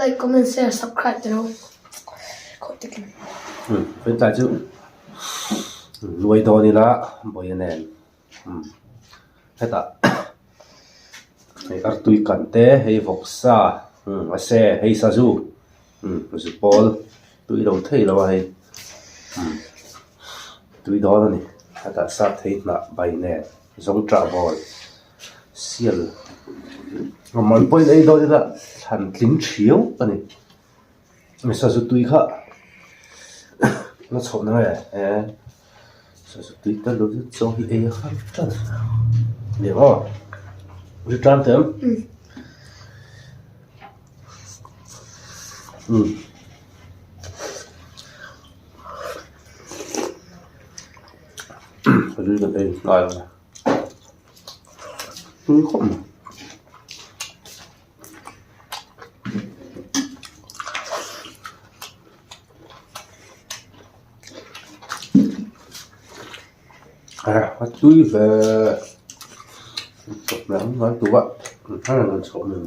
Like, comment, share, subscribe te lo khawih tek in. Um, tlai chu nuai dawn ila Bawiha nen um hetah hei artui kan te hei vawksa um a se hei sazu um zupawl tui lo thei lo a hei um tui dawn a ni hetah sap thei hnah bai nen zawngṭah bawl. Sial man pawhin ei dawn ila thlan tling thiau a ni. Sazu tui kha la chhoh na nge e sazu tui tel lo zet zawng hi ei a har tan ni maw ri tan teh ang umm. Sazu hi kan ei ngai lo. Tui khawp mai. A tui ve chawhmeh ang ngai tur a chawhmeh.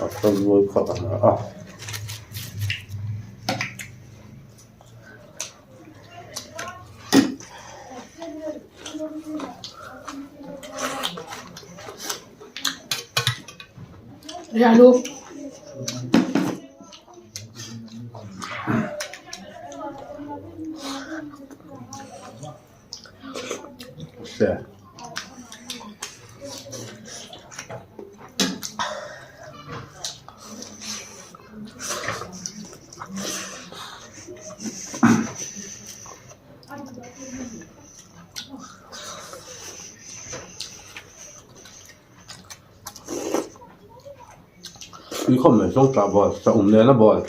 A khawi rual kha a hma a. Tui khawp mai zawngṭah bawlh saum nena bawlh.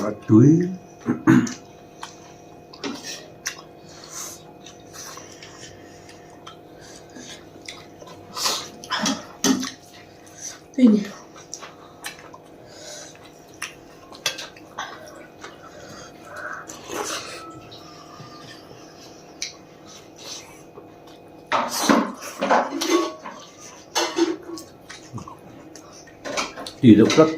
A tui. Tui ni. Tui deuh tlat.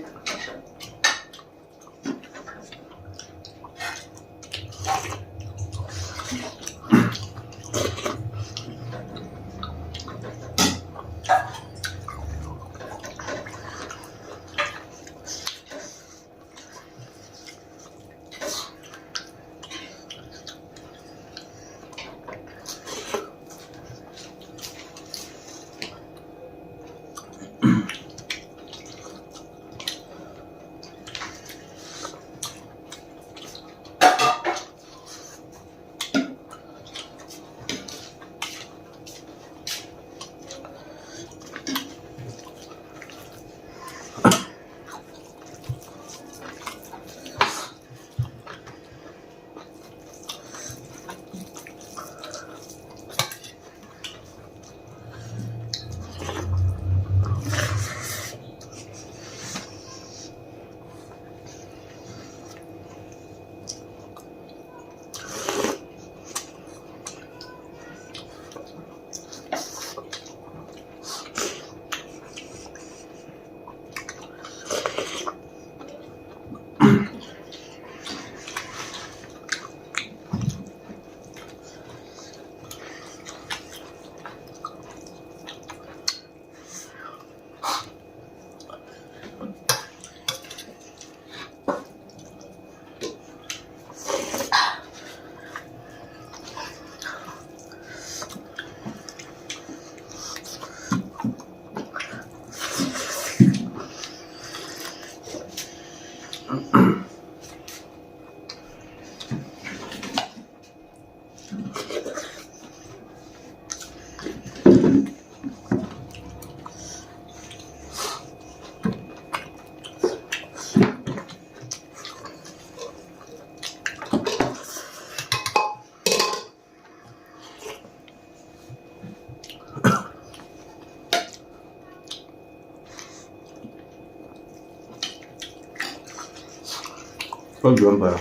Kal duh ber.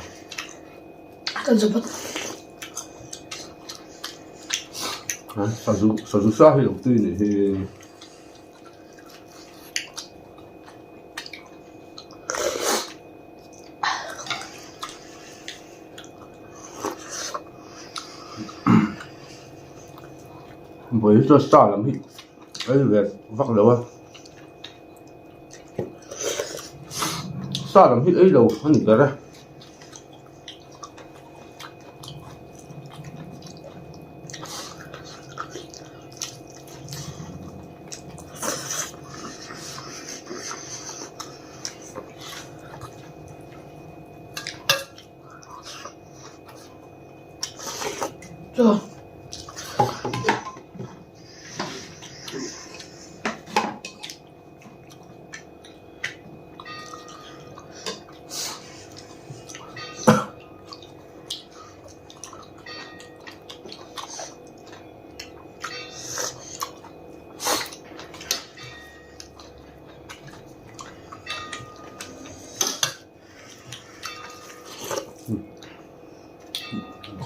Kan zo phawt. Sazu sazu sa hi lo tui nih hi. Vawi hi chuan sa lam hi ei ve vak lo a. Sa lam hi ei lo a ni ber e.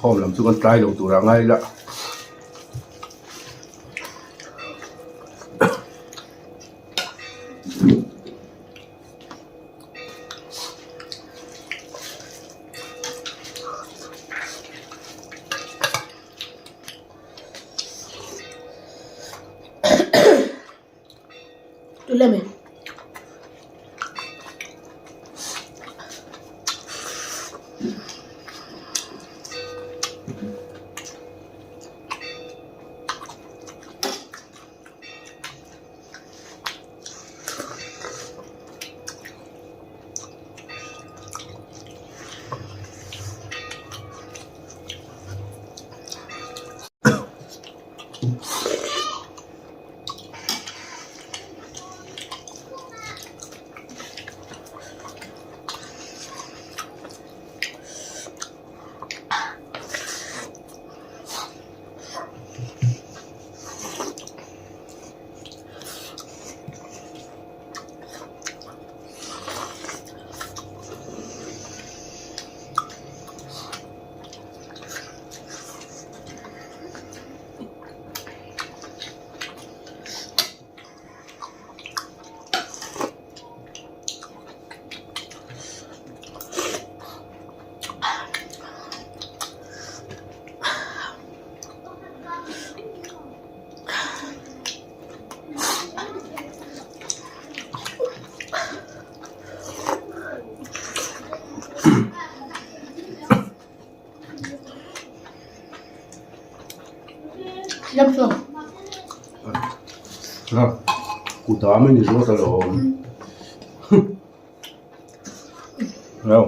Khawm lam chu kan tlai lo tur a ngai la. Kut a mai ni zawt alawm. Lo.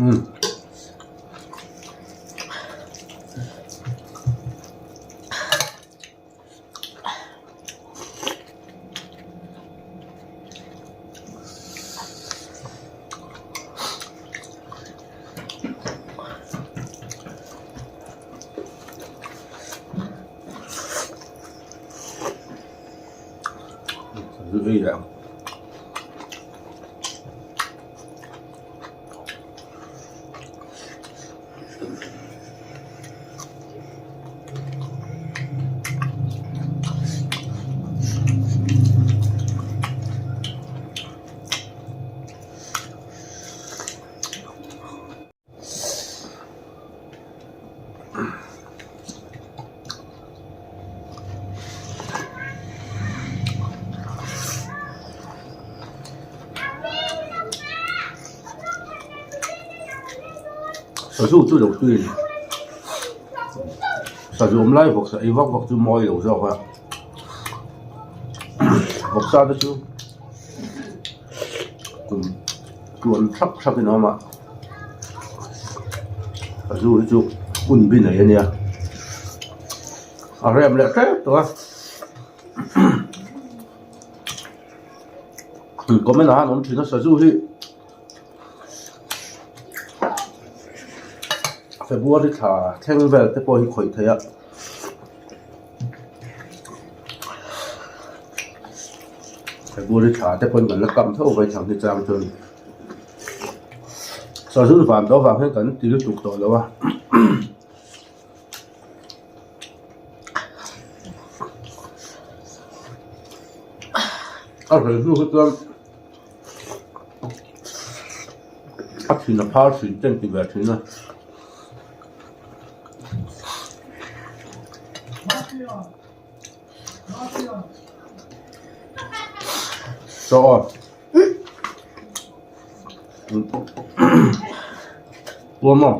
Umm. ei leh ang. Sazu chu lo tui a ni sazu awm lai vawksa ei vak vak chu mawi lo zawk a vawksa te chu kum tluan thlap thlap in a awm a sazu hi chu hun bi nei a nia a rem leh hrep tawh a comment ah hian awm thin a sazu hi. February thla thleng vel te pawh hi khawih theih a February thla te pawhin kan la kam tho vai chang hi chang chuan sazun van tawh avang hian kan ti lutuk tawh lo a. A hreh hnu hi chuan. A thin a phar thin te an ti ve thin a. Chaw aw. Tuam aw.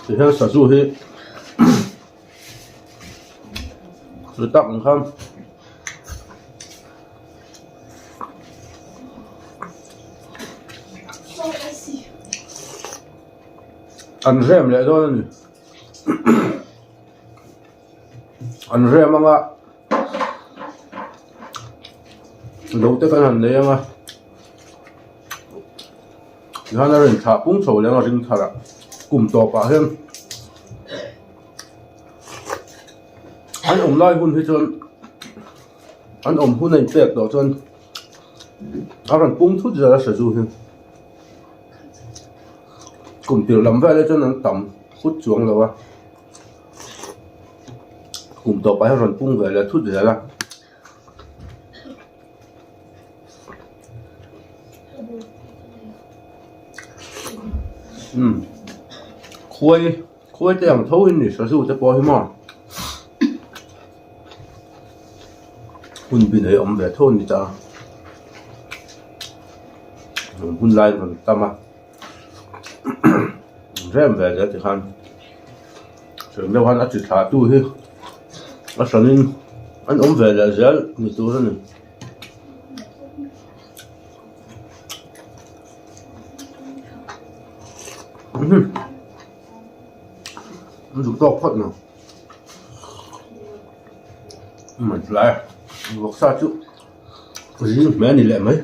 Tihian sazu hi chu tak ang khan. An rem leh dawn a ni an rem anga lo te kan han nei anga tihian a rawn thlah pung chho leh anga ring thar ah kum tawp ah hian an awm lai hun hi chuan. An awm hun a inpek tawh chuan a rawn pung thut zel a sazu hi kum tirh lam vel ah chuan an tam phut chuang lo a kum tawpah hian a rawn pung ve leh thut zel a. Umm khuai khuai te ang tho hi ni sazu te pawh hi maw. Hun bi nei awm ve tho a ni ta a hun lai rawn tam a rem ve zel tikhan chutiang deuh khan a chi thlah tu hi a hranin an awm ve leh zel ni tur a ni. An duh tawk phawt lo. Man tlai vawksa chu zing hmel a ni leh mai.